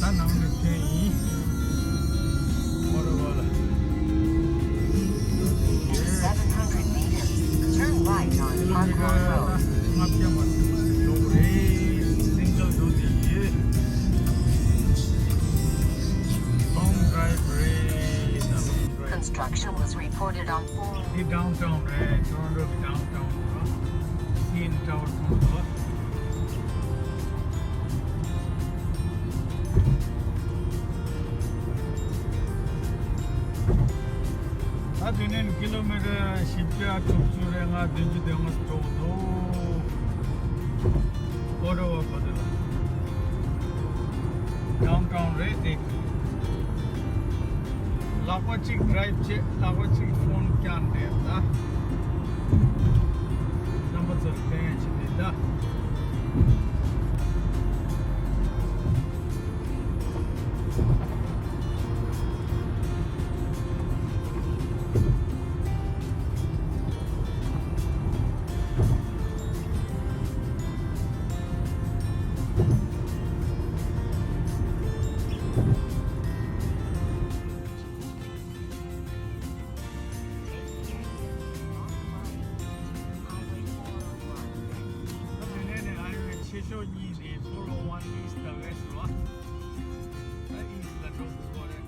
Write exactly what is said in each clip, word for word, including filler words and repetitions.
ད་ནང་ནས་ཐོན་ཡིན། མོ་ར་བ་ལ། Seven hundred meters. Turn right on Park Road. ལྔ་བརྒྱ་མ་འགྲོ་རེད། སིང་གལ་འགྲོ་དེ་ཡིན། Long drive རེད། ད་long drive. Construction was reported on འདི་downtown རེད། Toronto གི་downtown རེད། སི་ཨེན་ཊ་ཝར་མཐོང་འདུག་ད་དེ་ནས་ཀི་ལོ་མི་ཊར་བཞི་བརྒྱ་དྲུག་ཅུ་རེ་ལྔ་བདུན་ཅུ་དོན་ལྔ་འགྲོ་འདུག་ཨོ་ཊ་ཝ་བ་དེ་ལ། downtown རེད་དེ། ལག་པ་གཅིག་drive བྱེད། ལག་པ་གཅིག་ཕོན་བཀྱག་འདྲེ་ད། རྣམ་པ་ཚོར་ཕན་ཡོན་ཆེད་དུ་ད། ཆེ་ཤོས་གཉིས་དེ་four oh one east དང་west རེད་བ། ད་east ལ་འགྲོ་དགོས་རེད།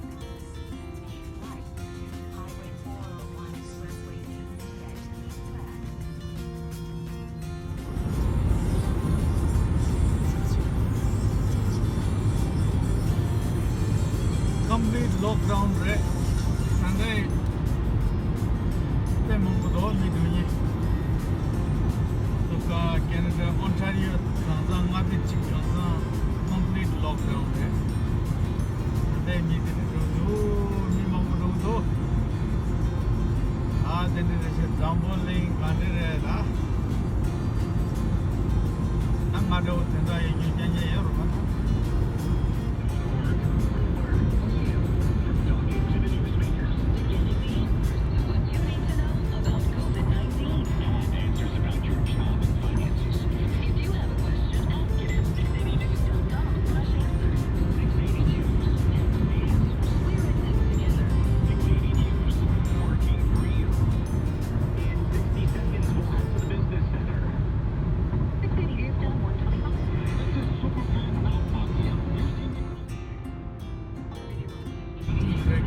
Complete lockdown རེད། ད་ལྟ་དཔེ་མང་པོ་འདུག་མི་འགྲོ་མཁན། ལྷོ་ཁ་ཁེ་ན་ཌ་ཨོན་ཊ་རི་ཡོ་གྲངས་ཚང་ལྔ་བཅུ་གཅིག་གྲངས་ཚང་complete lockdown རེད། ད་ལྟའི་མི་དེ་འདྲ་འགྲོ་འདུག་མི་མང་པོ་འགྲོ་འདུག་ཨ་དེ་འདྲ་རེད་ཤག་འཛམ་བུ་གླིང་ག་འདྲ་རེད་ད། ད་ང་འདྲ་བོ་དེ་འདྲ་ཡོད་རྒྱུ་རྐྱང་རྐྱང་ཡོད་རེད་པ།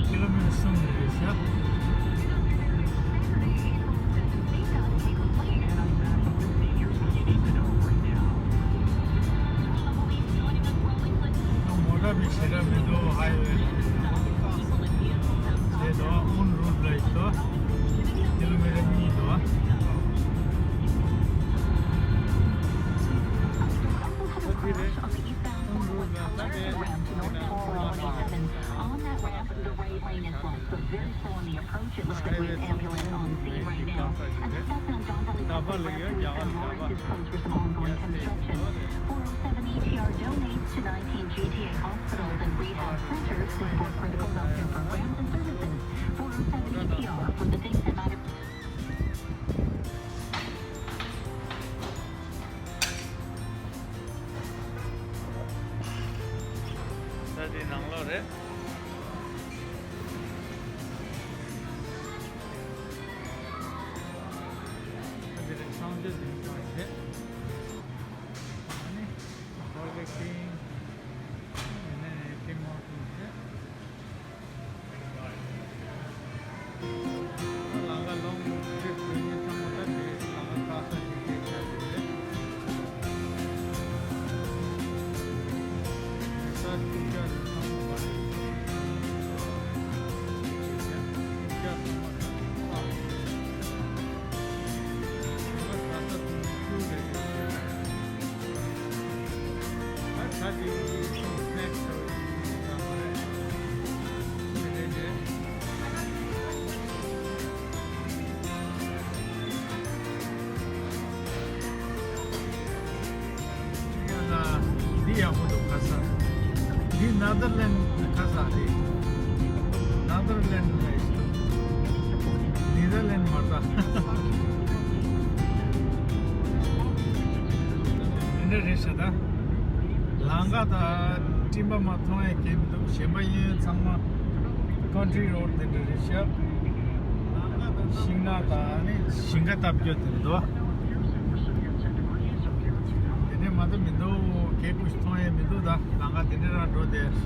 ཀི་ལོ་མི་ཊར་གསུམ་རེད་ཤག་མོ་ཊ་མི་ཞེ་དྲག་མི་འདུག highway དེ་འདུག on route ལ་ཡོད་འདུག་ཀི་ལོ་མི་ཊར་གཉིས་འདུག་ད་དེ་རེད། on route ལ་ད་དེ་ནས་ནང་ལ། On that ramp, the right lane is blocked, but very slow on the approach. It looks like we have ambulance on scene right now. At the southbound Don Valley Parkway ramp, the San Lawrence is closed for some ongoing construction. Four oh seven E T R donates to nineteen G T A hospitals and rehab centers to support critical healthcare programs and services. Four oh seven E T R for the things that matter. ད་དེ་ནང་ལོགས་རེད། ད་དེ་རེད། གསང་སྤྱོད་འཛིན་གྲྭ་བྱས། ཨ་ནི་Burger King ཡིན་ནའི་Tim Hortons བྱས། ལམ་ཁ་long trip དགོས་མཁན་ཚང་མ་ད་དེ་ལམ་ཁ་ཁ་ས་ཞིག་དེ་ཆགས་ཀྱི་རེད། ས་ཆ་ཚང་མ་ད་རེད། ས་ཆ་ཚང་མ་ད་རེད། ལམ་ཁ་ཁ་ས་དུང་ཕྱུར་རེད། ད་ཆ་དེ་སྣེག་ཟེར་བ་ཞིག་ཡིན་ཙང་མ་རེད། དེ་རེད་དེ། ཡ་ལ་འདི་ཡག་པོ་འདུག་ཁ་ས། འདི་ནེ་དར་ལེན་ཁ་ས་རེད། ནེ་དར་ལེན་ལ་ཡིན་འདུག་ནེ་དར་ལེན་མ་རེད་ད། འདི་འདྲ་རེད་ཤག་ད། ལམ་ཁ་ད་ སྤྲིན་པ་མ་མཐོང་ཡ་གལ་མི་འདུག་གཞན་པ་གཡས་གཡོན་ཚང་མ་ཀོན་ཊི་རི་རོ་ཌི་དེ་འདྲ་རེད་ཤག་ཤིང་ནགས་དང་ནི་ཞིང་ཁ་བཏབ་རྒྱུ་དེ་འདུག་དེ་ནས་མ་གཏོགས་མི་འདུག་གད་སྐུ་ཞིག་མཐོང་ཡ་མི་འདུག་ད་ལམ་ཁ་དེ་འདྲ་རང་འགྲོ་བསྡད།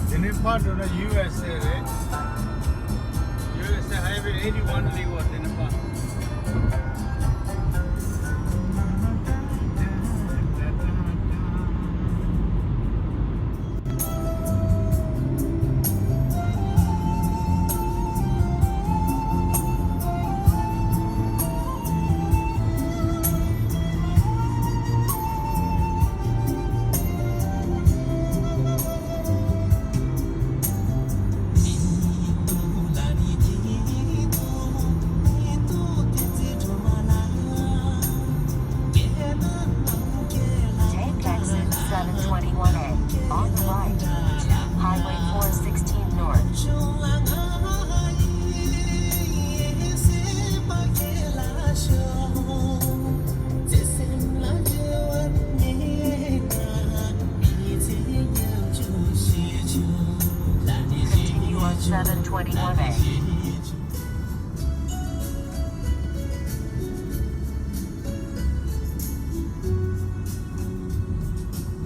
དེ་ནས་ཕར་འགྲོ་ན་ཡུ་ཨེས་ཨེ་རེད། ཡུ་ཨེས་ཨེ་ཧའི་ཝེ་ཨེ་ཊི་ཝན་ལ་ཡོད་པ་དེ་ནས་ཕར། Take exit seven twenty-one A on the right to Highway four sixteen North. Continue on seven twenty-one A.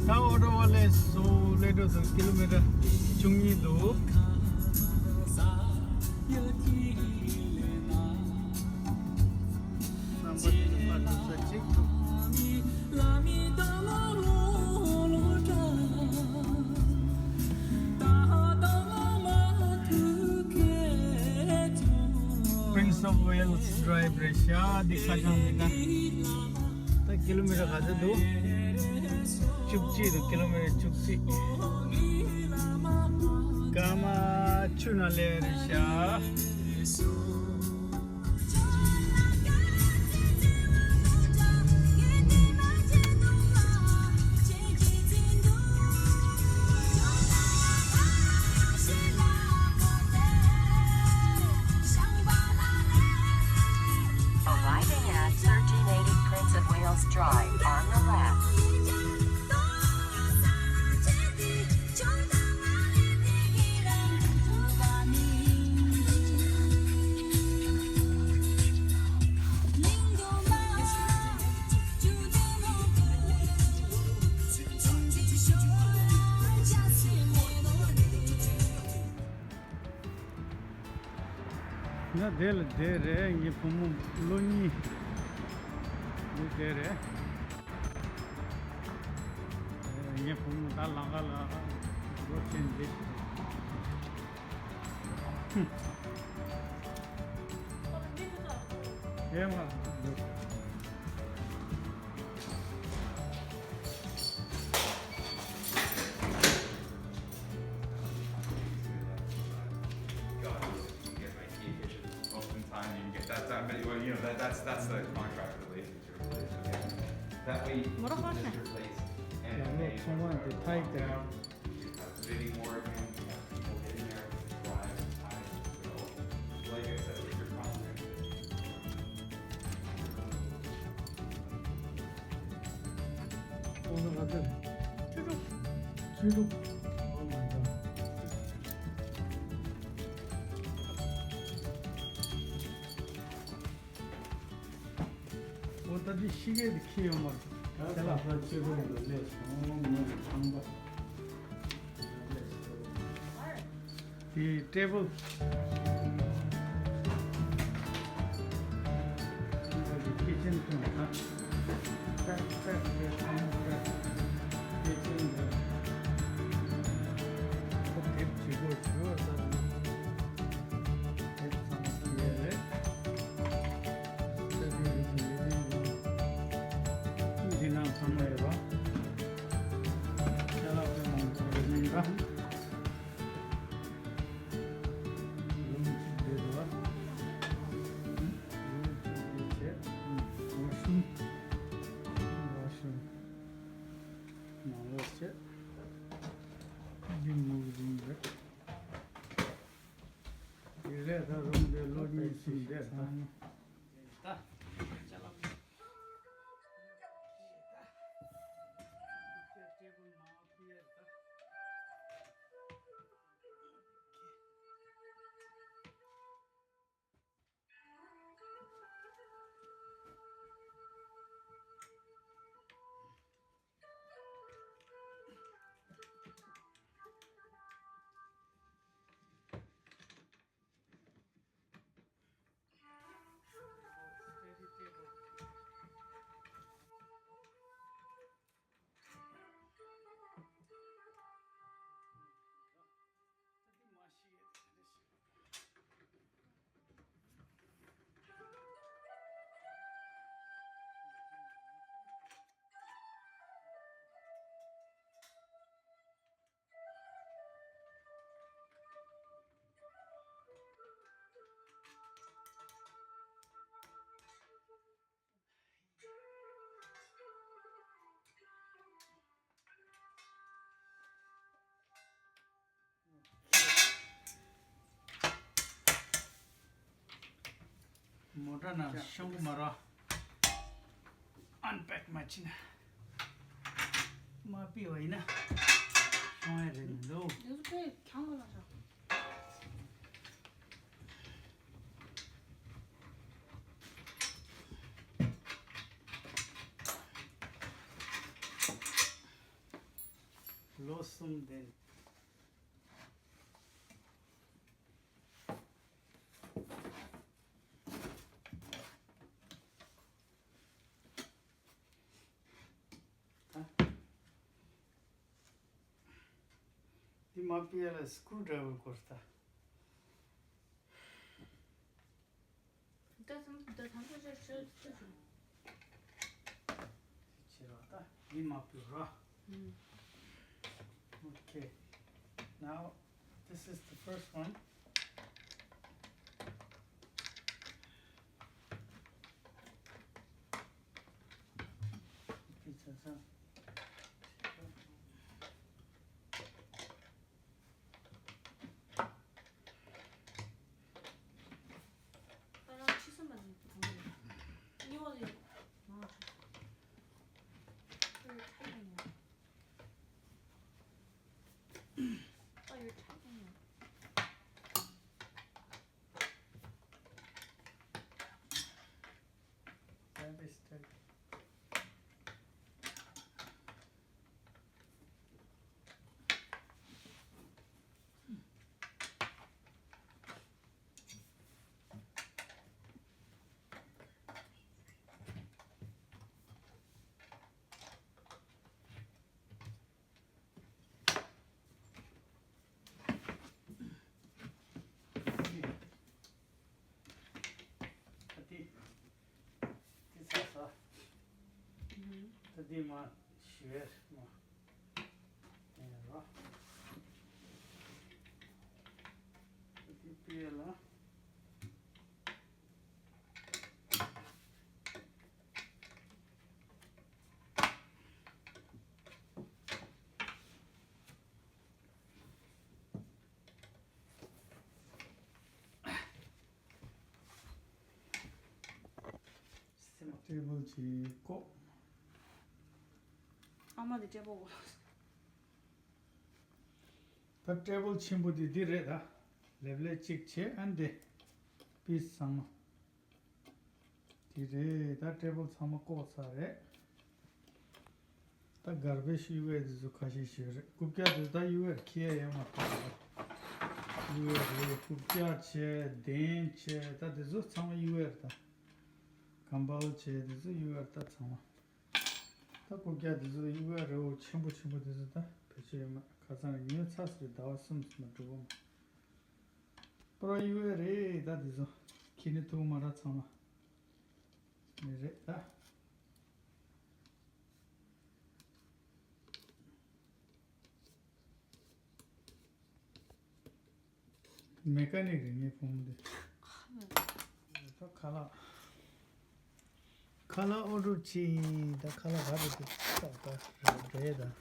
ད་ཨོ་ཊོ་ཝ་ལེ་སོ་ལེ་ཊོ་དུ་ཀི་ལོ་མི་ཊར་བཅུ་གཉིས་འདུག་རྣམ་པ་དེ་ནི་མ་འགྲོ་ས་གཅིག་འདུག Prince of Wales Drive རེད་ཤག་འདི་ཁ་བྱང་འདི་ན། ད་ཀི་ལོ་མི་ཊར་ག་ཚོད་འདུག་བཅུ་གཅིག་འདུག་ཀི་ལོ་མི་ཊར་བཅུ་གཅིག་སྐར་མ་བཅུ་ནང་སླེབས་རེད་ཤག Arriving at thirteen eighty Prince of Wales Drive on the left. ང་དེ་ལ་བསྡད་རེད། ངའི་བུ་མོ་ལོ་གཉིས་འདི་བསྡད་རེད། ངའི་བུ་མོ་ད་ལམ་ཁ་ལ་འགྲོ་ཆེན་འདི་ཞིག་རེད། ཧུམ། ཨེ་མ། Oftentimes you can get that done, but you, you know, that, that's, that's the contract relationship. That way, you can replace and pay and down. You have bidding war again, you have people getting there, drive, time, like I said, it's your contract. Oh my God. འོ་ད་འདི་ཤི་གེ་འདི་ཁྱི་ཡོད་མ་རེད། དེ་ལ་ཕར་ཕྱི་རོལ་དུ་སླེབས་སོང་། ངོ་མ་ཁང་པ། དེ་ཊེ་བལ། ཁི་ཆན་ཐོན་ད། ཀྲེག་ཀྲེག་དེ་ཚང་མ་ཀྲེག་ཁི་ཆན་དེ། ཁོ་དེབ་བྱེད་དགོས་ཞུ་བ་ད། དེབ་ཚང་མ་ཡོད་རེད། ས་དེ་རིགས་ཡོད་རེད། འདི་ནང་ཚང་མ་ཡོད་པ། ཅ་ལག་དཔེ་མང་པོ་རེད་མིན་པ། རུམ་གཅིག་བསྡད་འདུག་པ། རུམ་གཅིག་བསྡད་བྱས། ཝ་ཤ་རུམ། ཝ་ཤ་རུམ། ནང་ལོགས་བྱས། འདི་མུ་གི་རུམ་རེད། དེ་རེད་ད། རུམ་དེ་ལོ་གཉིས་གསུམ་བསྡད་ད། ད། ཅ་ལག་མོ་ཊ་ནང་ཤོང་གི་མ་རེད། ཨན་པེག་མ་བྱས་ན། མ་ཕུད་པ་ཡིན་ན་ཤོང་ཡ་རེད་མི་འདུག་དེ་ཚོ་དཔེ་གྱང་ག་ལ་བཞག་ལོ་གསུམ་ལྡན། ད། འདི་མ་ཕུད་ཡ་ལ་སི་ཀུ་རུ་ཌ་རའི་ཝར་དགོས་ད། ད་ཐམ་ད་ཐམ་ཕུད་ཤ་ཤ་ཤ་ཤ། ཕྱི་རོ་ད་འདི་མ་ཕུད་རོ། ཨུམ། Okay. Now, this is the first one. That is tight. ད་འདི་མ་ཞུ་ཡས་མ་ཡིན་རོ། ད་འདི་པིའི་ལ། ཊེ་བལ་གཅིག་བཀོག་ཨ་མ་དེ་ཊེ་བལ་བོ། ད་ཊེ་བལ་ཆེན་པོ་དེ་འདི་རེད་ད། ལེབ་ལེ་གཅིག་བྱས་ཨ་འདི། པིས་ཚང་མ། དེ་རེད་ད། ཊེ་བལ་ཚང་མ་བཀོག་ཚར་རེད། ད་གར་བེཇ་གཡུག་ཡས་དེ་ཚོ་ཁ་ཤས་ཤིག་རེད། རྐུབ་བཀྱག་དེ་ད་གཡུག་ཡས་འཁྱེར་ཡས་ཡོད་མ་རེད། གཡུག་ཡས་རེད། རྐུབ་བཀྱག་བྱས་གདན་བྱས་ད་དེ་ཚོ་ཚང་མ་གཡུག་ཡས་རེད་ད། གམ་བལ་བྱས་དེ་ཚོ་གཡུག་ཡས་རེད་ད་ཚང་མ། ད་རྐུབ་བཀྱག་དེ་ཚོ་གཡུག་ཡས་རེད། འོ་ཆེན་པོ་ཆེན་པོ་དེ་ཚོ་ད་བེད་སྤྱོད་ཡོད་མ་རེད། ཁ་སང་ཉོས་ཚར་སོང་རེད། ཟླ་བ་གསུམ་ཙམ་མ་འགྲོ་གི་མ། པོ་ར་གཡུག་ཡས་རེད་ད། དེ་ཚོ་ཁྱེར་ནས་ཐུག་མ་ར་ཚང་མ་ནི་རེད་ད། མེ་ཀ་ནིག་རེད་ངའི་བུ་མོ་དེ། ད་ཁ་ལག་ཁ་ལག་ཨོ་ཌར་བྱས་ཡིན། ད་ཁ་ལག་ག་རེ་དེ་ཏག་ཏག་རེད་ད།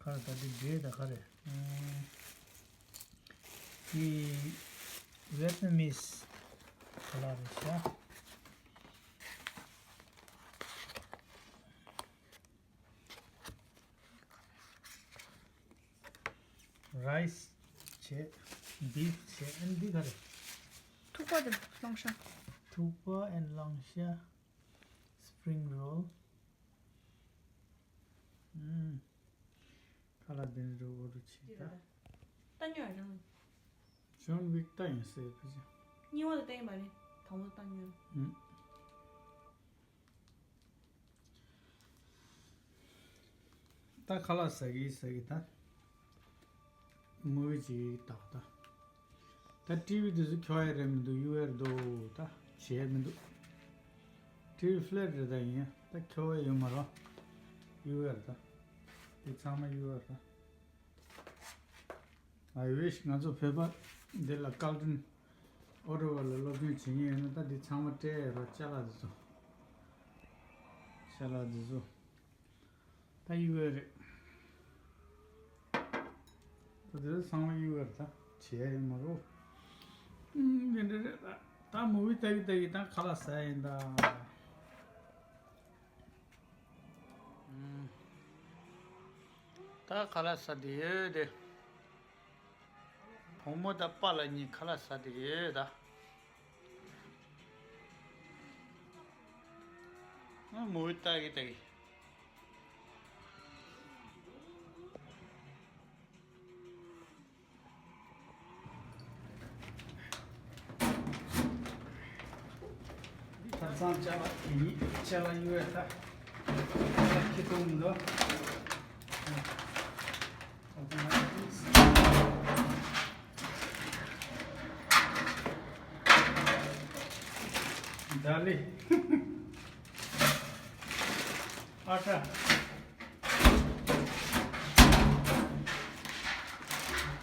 ཁ་ལག་ད་དེ་འདྲེ་ད་ག་རེ། ཨུམ། དེ་ཝེ་ཏི་ནམ་མིས་ཁ་ལག་རེད་ཤག་རའི་སི་བྱས། བིབ་བྱས། ཨ་ནི་འདི་ག་རེ། ཐུག་པ་དང་གླང་ཤ། ཐུག་པ་ཨེན་གླང་ཤ། སི་པི་རིང་རོལ། ཨུམ། ཁ་ལག་དེ་འདྲ་འོ་རུ་ཕྱིན་ད། ལྟ་ཉོས་རང་། ཇོན་ཝིག་ལྟ་ཡིན་ཟེར་ཕི་ཅི། གཉིས་པ་དེ་ལྟ་ཡིན་པ་རེད། དང་པོ་ལྟ་ཉོས། ཨུམ། ད་ཁ་ལག་ཟ་གི་ཟ་གི་ད། མུ་བི་ཅིག་ལྟ་བ་ད། ད་ཊི་ཝི་དེ་ཚོ་ཁྱོག་ཡ་རེད་མི་འདུག་གཡུག་ཡ་རེད་འདུག་ད་བྱས་མི་འདུག་ཊི་ཝི་ཕི་ལེ་ཊི་རེད་ད། ཡིན་ཡ་ད་ཁྱོག་ཡ་ཡོད་མ་རེད། གཡུག་ཡ་རེད་ད། དེ་ཚང་མ་གཡུག་ཡ་རེད་ད། I wish ང་ཚོ་བོད་པ་འདི་ལ་ཀལ་ཏོན་ཨོ་ཊོ་བ་ལ་སློབ་སྦྱོང་བྱེད་མཁན་ཡོད་ན་ད་འདི་ཚང་མ་སྤྲད་ཡ་རོགས། ཅ་ལག་འདི་ཚོ། ཅ་ལག་འདི་ཚོ། ད་གཡུག་ཡ་རེད། ད་དེ་ཚང་མ་གཡུག་ཡ་རེད་ད། བྱེད་ཡ་ཡོད་མ་རེད། ཨུམ། དེ་འདྲ་རེད་ད། ད་མུ་བི་ལྟ་གི་ལྟ་གི་ད་ཁ་ལག་ཟ་ཡ་ཡིན་ད། ཨུམ། ད་ཁ་ལག་ཟ་བསྡད་ཡོད་དེ། བུ་མོ་དང་པཱ་ལགས་གཉིས་ཁ་ལག་ཟ་བསྡད་ཡོད་ད། ཨ་མུ་བི་ལྟ་གི་ལྟ་གི། ཁ་སང་ཅ་ལག་དེ་གཉིས་ཅ་ལག་གཡུག་ཡ་ད། ཁྱི་ཐུང་མི་འདུག་ད་ལི། ཨ་ཀྲ།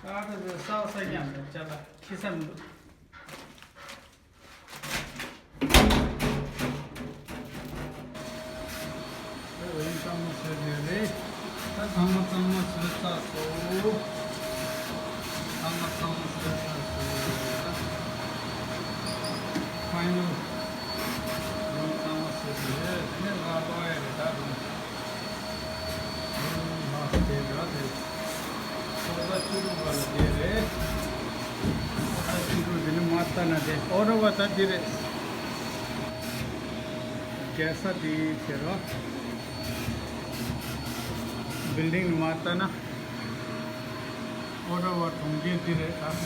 ཨ་ཀྲ་དེ་ས་ས་ཀྱང་ཅ་ལག་ཁྱི་ས་མི་འདུག་འོན་ཚང་མ་བཟོས་ཡོད་རེད། ད་ཚང་མ་ཚང་མ་བཟོས་ཚར་སོང་། ཚང་མ་ཚང་མ་བཟོས་ཚར་སོང་། ཕའི་ནལ། འོན་ཚང་མ་བཟོས་ཡོད། དེ་ནས་ང་ལོག་ཡ་རེད་ད་རུང་། ལགས་དེ་ར་དེ། ས་ཆ་བཅུ་དྲུག་པ་ལ་དེ་རེད། ས་ཆ་བཅུ་དྲུག་དེ་ནི་མ་ལྟ་ན་དེ་ཨོ་རོ་བ་ད་དེ་རེད། རྒྱལ་ས་དེ་ཟེར་རོ། བིལ་ཌིང་མ་ལྟ་ན་ཨོ་ཊ་ཝ་གྲོང་ཁྱེར་དེ་རེད་ད།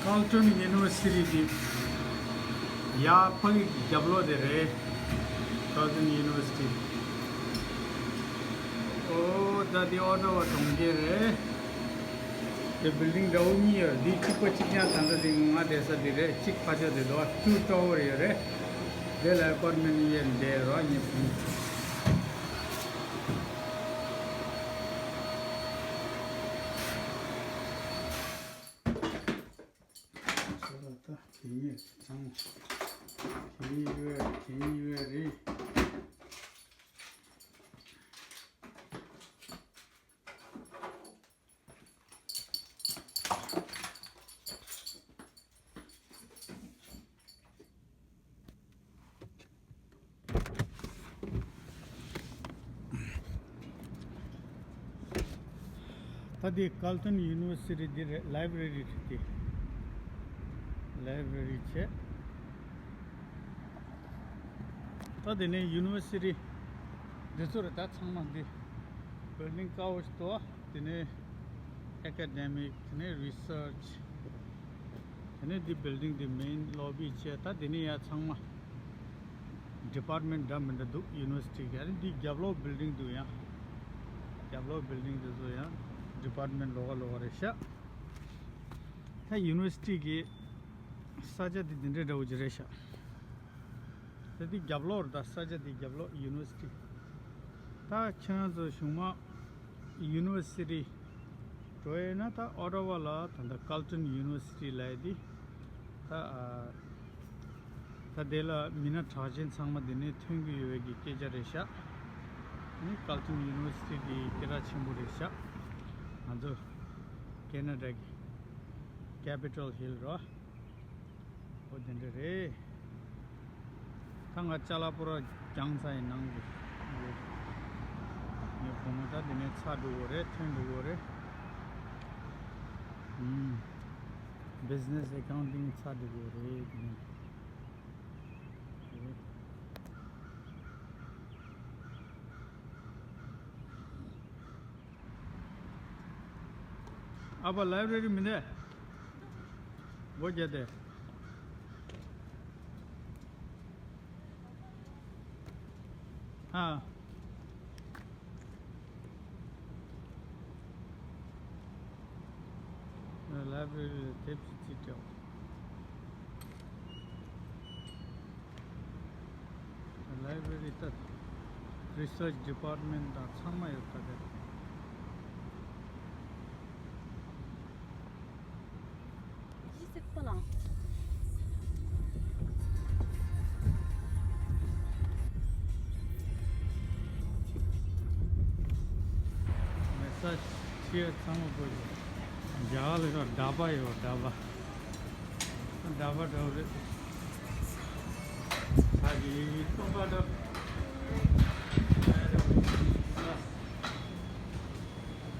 ཀལ་ཊོན་ཡུ་ནི་ཝར་སི་ཊི་དེ་ཡ་ཕ་གི་རྒྱབ་ལོགས་དེ་རེད། ཀལ་ཊོན་ཡུ་ནི་ཝར་སི་ཊི། ཨོ་ད་དེ་ཨོ་ཊ་ཝ་གྲོང་ཁྱེར་རེད། དེ་བིལ་ཌིང་འདྲ་བོ་གཉིས་ཡོད། འདི་གཅིག་པ་གཅིག་རྐྱང་ད་ལྟ་དེ་ང་བསྡད་ས་དེ་རེད། གཅིག་ཕར་ཕྱོགས་དེ་འདུག་བ། ཊུ་ཊ་ཝར་ཡོད་རེད། དེ་ལ་ཨེ་པར་མེན་ཡེ་འདས་རོགས་ཉེ་ཕུང་། ཚོ་ལ་ད་དེ་ཉིད་ཚང་། དེ་ཉིད་ཡོད་དེ་ཉིད་ཡོད་རེད། ད་འདི་ཀལ་ཊོན་ཡུ་ནི་ཝར་སི་ཊི་འདི་རེད། ལའི་བྷ་རེ་རི་རེད་དེ། ལའི་བྷ་རེ་རི་བྱས། ད་དེ་ནས་ཡུ་ནི་ཝར་སི་ཊི་འདི་ཚོ་རེད། ད་ཚང་མ་འདི་བིལ་ཌིང་དཀར་པོ་ཞིག་འདུག་དེ་ནས་ཨེ་ཀ་ཌེ་མིག་དེ་ནས་རི་སར་ཆི། དེ་ནས་འདི་བིལ་ཌིང་འདི་མེན་ལོ་བི་བྱས། ད་དེ་ནས་ཡ་ཚང་མ་ཌི་པར་མེན་ཊི་འདྲ་མི་འདྲ་འདུག་ཡུ་ནི་ཝར་སི་ཊི་གི། ཨ་ནི་འདི་རྒྱབ་ལོགས་བིལ་ཌིང་འདུག་ཡ། རྒྱབ་ལོགས་བིལ་ཌིང་འདི་ཚོ་ཡང་ཌི་པར་མེན་ཊི་ལོགས་ཀ་ལོགས་ཀ་རེད་ཤག་ད་ཡུ་ནི་ཝར་སི་ཊི་གི་ས་ཆ་འདི་འདི་འདྲ་འདྲ་བོ་ཅིག་རེད་ཤག་ད་འདི་རྒྱབ་ལོགས་རེད། ད་ས་ཆ་འདི་རྒྱབ་ལོགས་ཡུ་ནི་ཝར་སི་ཊི། ད་ཁྱེད་རང་ཚོ་གཞུག་མ་ཡུ་ནི་ཝར་སི་ཊི་འགྲོ་ཡས་ན་ད་ཨོ་ཊ་ཝ་ལ་ད་ལྟ་ཀལ་ཊོན་ཡུ་ནི་ཝར་སི་ཊི་ལབ་ཡས་འདི་ད་ཨ། ད་དེ་ལ་མི་སྣ་གྲགས་ཅན་ཚང་མ་འདི་ནས་ཐོན་གྱི་ཡོད་པའི་གི་སྐད་ཆ་རེད་ཤག་ཨ་ནི་ཀལ་ཊོན་ཡུ་ནི་ཝར་སི་ཊི་འདི་སྐད་གྲགས་ཆེན་པོ་རེད་ཤག་ང་ཚོ་ཁེ་ན་ཌ་གི་ཀེ་པི་ཊལ་ཧིལ་རོ། ཨོ་དེ་འདྲ་རེད། ད་ང་ཅ་ལག་པུ་ར་རྒྱང་ཚ་ཡི་ནང་གི་ཡོད། ངའི་བུ་མོ་ད་དེ་ནས་ཚར་འགྲོ་གི་རེད། ཐོན་འགྲོ་གི་རེད། ཨུམ། བི་ཛི་ནེ་སི་ཨེ་ཀའུན་ཊིང་ཚར་འགྲོ་གི་རེད་དེ་ནས། ཨ་ཕ་ལའི་བྷ་རེ་རི་མི་འདུག་སྒོ་རྒྱབ་སྟེ། ཧ། ལའི་བྷ་རེ་རི་དེབ་ཅིག་རྩིས་སྤྲད། ལའི་བྷ་རེ་རི་ད་རི་སར་ཆི་ཌི་པར་མེན་ཊི་དང་ཚང་མ་ཡོད་ད་དེ། མེ་སཱཇ་ཆེ་ཚང་མ་དགོས་ཀྱི། རྒྱ་གར་ལ་ཡོད་ཌ་བ་ཡོད་ཌ་བ། ཌ་བ་འདྲ་བོ་རེད། ས་གི་སྟོན་པ་འདྲ།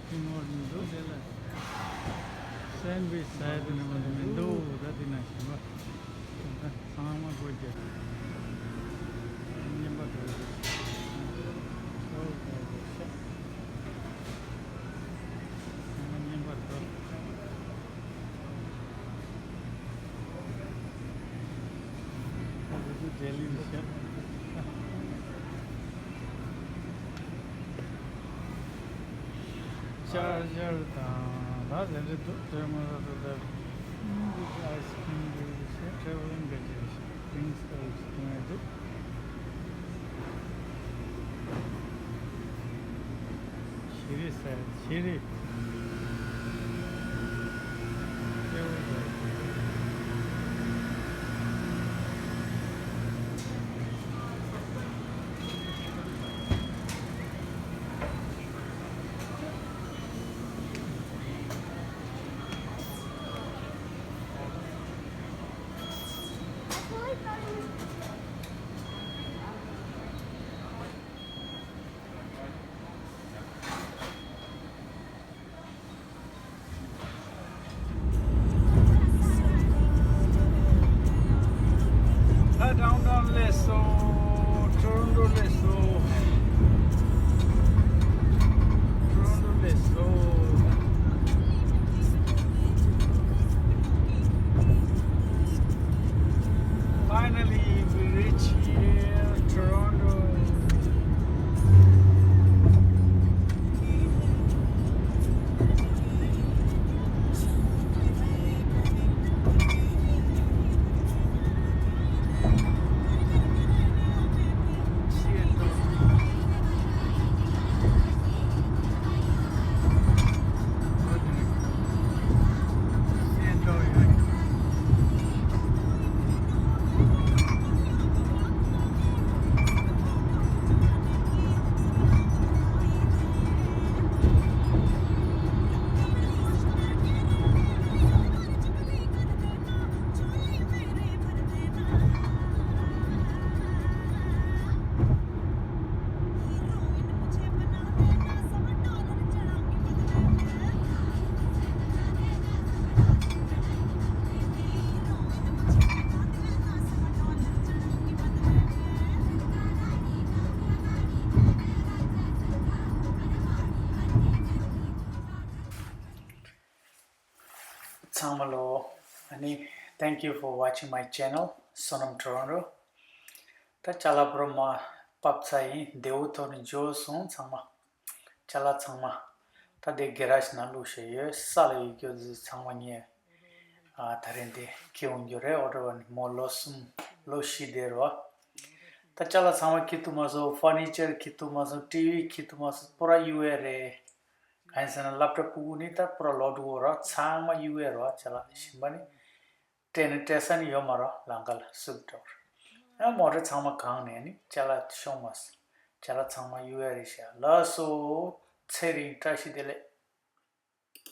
ཐིང་ངོར་མི་འདུག་དེ་ལ། སེན་ཝིཆ་ཟ་ཡ་དེ་ནི་མི་འདུག་ད་དེ་ན་ཞིམ་པ། ཚང་མ་སྒོ་རྒྱབ། རྔན་པ་འདྲ་བོ་རེད། ཚང་མ་རྔན་པ་འདྲ། ཅར་ཇར་དང་ད་དེ་འདྲ་འདུག་དེ་མ་ཟད་དེ་ལ་ཨའི་སི་ཀྲིམ་འདུག་ཞེས་ཊེ་བལ་ལིང་གི་ཅིག་ཌི་རིང་སི་འདུག་ཅིག་གཏོང་ཡ་འདུག་ཞི་རི་ཟེར་ཞི་རི། ད་ཌའུན་ཊའུན་སླེབས་སོང་། ཊོ་རོན་ཊོ་སླེབས་སོང་། ཊོ་རོན་ཊོ་སླེབས་སོང་། Finally, we reach here, Toronto. ཚང་མ་ལོ། ཨ་ནི། Thank you for watching my channel Sonam Toronto. ད་ཅ་ལག་པུ་ར་མ་ཕབ་ཚར་ཡིན། བདེ་བོ་ཐོག་ནས་འབྱོར་སོང་ཚང་མ། ཅ་ལག་ཚང་མ། ད་དེ་གེ་ར་ཇི་ནང་བླུགས་བཞག་ཡོད། ས་ལ་ཡོད་རྒྱུ་ཚོ་ཚང་མ་ངས་ཨ་ད་རེས་འདི་འཁྱེར་འོང་རྒྱུ་རེད། ཨོ་ཌར་བ་ནི་མོ་ལོ་གསུམ་ལོ་བཞི་དེ་རེད་བ། ད་ཅ་ལག་ཚང་མ་འཁྱེར་ཐུབ་མ་སོང་། ཕར་ནི་ཅར་འཁྱེར་ཐུབ་མ་སོང་། ཊི་ཝི་འཁྱེར་ཐུབ་མ་སོང་། པུ་ར་གཡུག་ཡས་རེད། གང་ཡིན་ཟེར་ན་སློབ་གྲྭ་ཕྲུ་གུ་ནི་ད་པུ་ར་ལོག་འགྲོ་གི་རེད། ཚང་མ་གཡུག་ཡས་རེད། ཅ་ལག་གཞན་པ་ནི་སྤྲད་ནི་སྤྲད་ས་ནི་ཡོད་མ་རེད། ལམ་ཁ་ལ་སུབ་འགྲོ་གི་རེད། ཨ་མོ་ཊ་ཚང་མ་གང་ནས་ནི་ཅ་ལག་ཤོང་མ་སོང་། ཅ་ལག་ཚང་མ་གཡུག་ཡས་རེད་ཤག་ལགས་སོ། ཚེ་རིང་བཀྲ་ཤིས་བདེ་ལེགས།